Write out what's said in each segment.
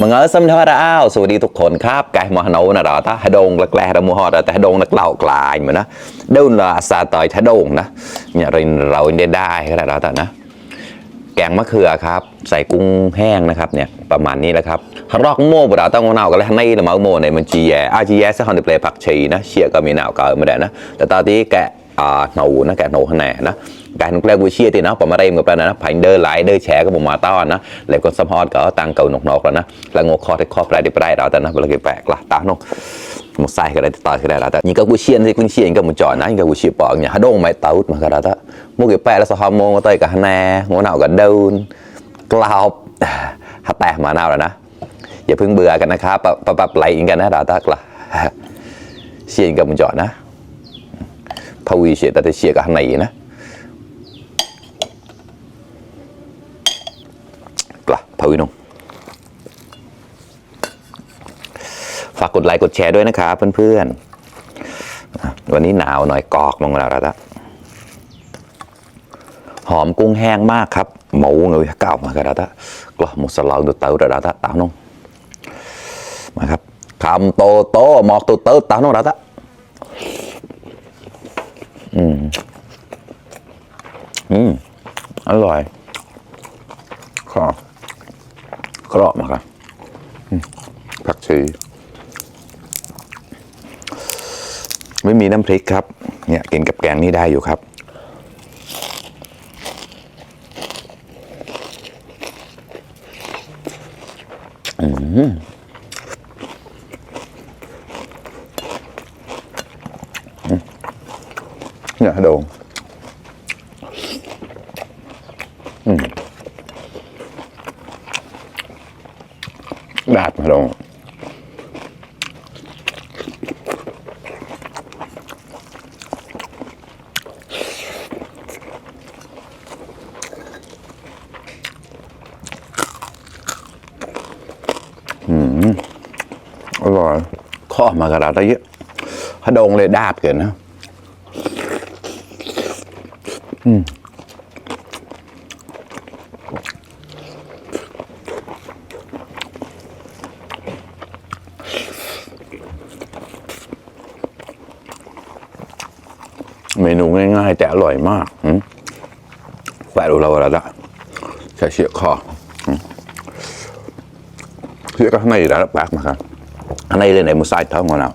มึงเออสมทอดอ้าวสวัสดีทุกคนครับไก่มาโนนะเราถ้าดงแกล้ๆเรามัวหอดแต่ดงนักเล่ากลายเหมือนนะเดินละซาตอยถ้าดงนะเนี่ยเราได้ก็ได้เราแต่นะแกงมะเขือครับใส่กุ้งแห้งนะครับเนี่ยประมาณนี้แหละครับรอกโม่เราต้องเอากันแล้วในเรามาโม่ในมันจีแยจีแยสักคนเปลผักชีนะเชี่ยก็มีหนาวเกิดมาได้นะแต่ตอนที่แกะหนูนะแกะหนูข้างในนะการแปลวิเชียที่นะผมมาเรียนกับเรานะผ่านเดินไหลเดินแฉก็ผมมาต้อนนะเลยก็สปอร์ตก็ตั้งเก่าหนกๆแล้วนะแล้วงอคอที่คอปลายที่ปลายเราแต่นะเวลาแปลกละตาโนmột sai cái đấyต่อcái đấy là ta những cái cú xiên thì cú xiên cái một trò này những cái cú xiên bỏ nhà đông máy tàu mà cái đó ta một cái phe là sao hormone tới cả nè ngõ nào cả đâu cloud hạtแตกมาnào rồi nèอย่าเพิ่งเบื่อกันนะครับปรับไหลกันนะเราตักละเสียกับมันจอดนะพาวีเสียแต่เสียกับไหนนะกละพาวีนงฝากกดไลค์กดแชร์ด้วยนะครับเพื่อนๆวันนี้หนาวหน่อยกอกลงแล้วละหอมกุ้งแห้งมากครับหมูngườiเก่ามากันแล้วกละmột sờ lợn từ từ rồi đó tao nôngมาครับคำโตโตหมอกตัวเติร์ตาโน่นแล้วจ้ะอร่อยขอกรอบมากครับผักชีไม่มีน้ำพริกครับเนี่ยกินกับแกงนี่ได้อยู่ครับเนี่ยโดงดาดมาโดงอร่อยข้อมากระดาษได้เยอะฮะโดงเลยดาดเกินนะเมนูง่ายๆแต่อร่อยมากแปะดูเราแล้วละใช้เชี่ยคอเชี่ยก็ข้างในอยู่แล้วแปะมาครับข้างในเลยไหนมือซ้ายท้องของเรา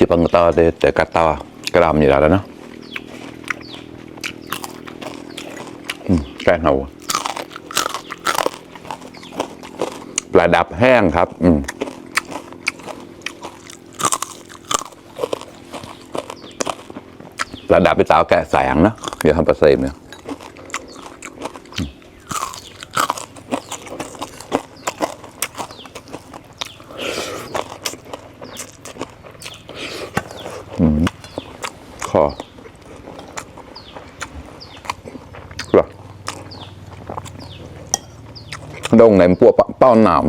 ชิปังตาแต่กัดตากระดำอยู่แล้วนะแกงเอาปลาดับแห้งครับปลาดับไปตาวแกะแสงนะอย่าทำปลาเซมเนี่ยขอดงในพวกเป้าหนาม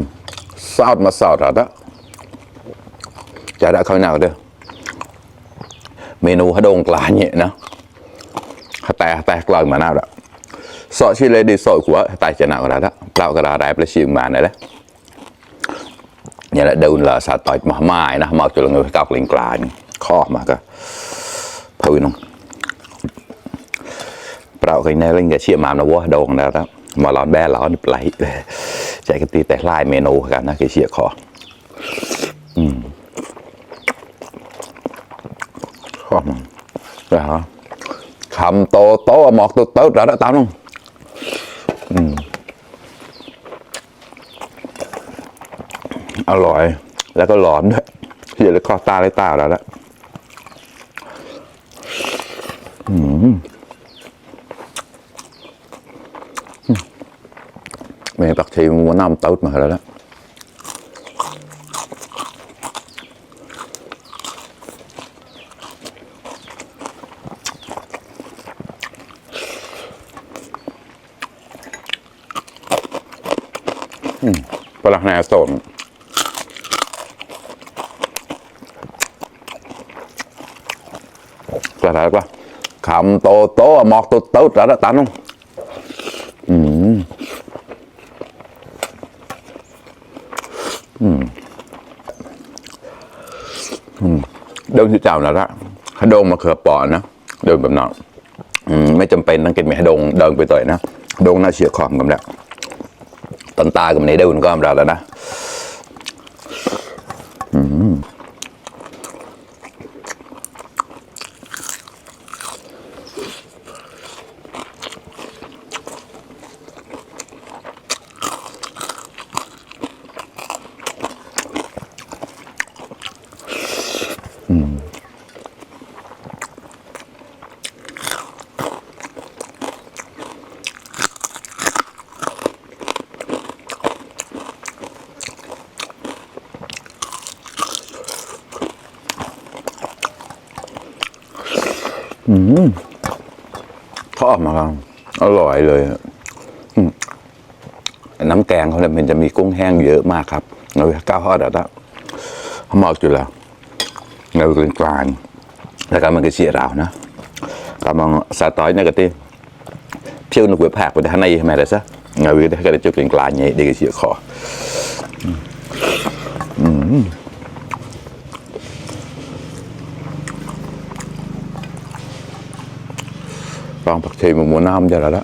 ซาดมาซาดอะจะได้ข้าวหนาวเด้อเมนูฮะดงกลาเนี่ยนะแต่กลางมาหน้าละสอชิเลดีสอยหัวแต่จะหนาวแล้วละเปล่ากระดาษได้ประชิมมาเนี่ยแหละเนี่ยแหละเดินละสาต่อยมาไม้นะมาจุลเงยกับลิงกลางข้อมาก็พวินงเปล่ากันเนี่ยลิงจะเชี่ยมานะวัวดงแล้วมาร้อนแบ่ร้อนไหลใจกันตีแต่ลายเมนูกันนะคือเชี่ยคอข้อมันนะคำโตหมอกตัวเติร์ดแล้วตามลงอร่อยแล้วก็ร้อนด้วยเชี่ยเลยข้อตาเลยตาแล้วละแม่ปักชีมันน้ำเต้ามาแล้ว ปลาแหนสนกระไรก็คำโตโตหมอกโตโตระดับตันเดินที่เจ้าแล้วละฮะดงมาเขือปอนนะเดินแบบนั้นไม่จำเป็นต้องกินไม่ฮะดงเดินไปต่อยนะดงน่าเฉียดคอมกันแล้วตอนตากับในเดินก็เราแล้วนะทอดมาครับอร่อยเลยน้ำแกงเขาเนี่ยมันจะมีกุ้งแห้งเยอะมากครับเราก้าวทอดอ่ะนะเขาหมอกอยู่แล้วเราเป็นกลางแล้วก็มันก็เชียร์เรานะก็มองซาต้อยเนี่ยก็ตีเที่ยวนึกเว็บแพกไปทางในทำไมเลยซะเราก็ได้จุดกลางเนี่ยเด็กเชียร์คอลองผักชีหมูน้ำจะแล้วก็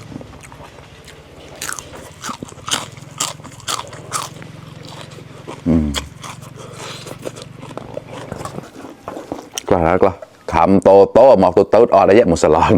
แล้วก็คำโตโตหมอกโตโตอะไรเยอะมุสลอน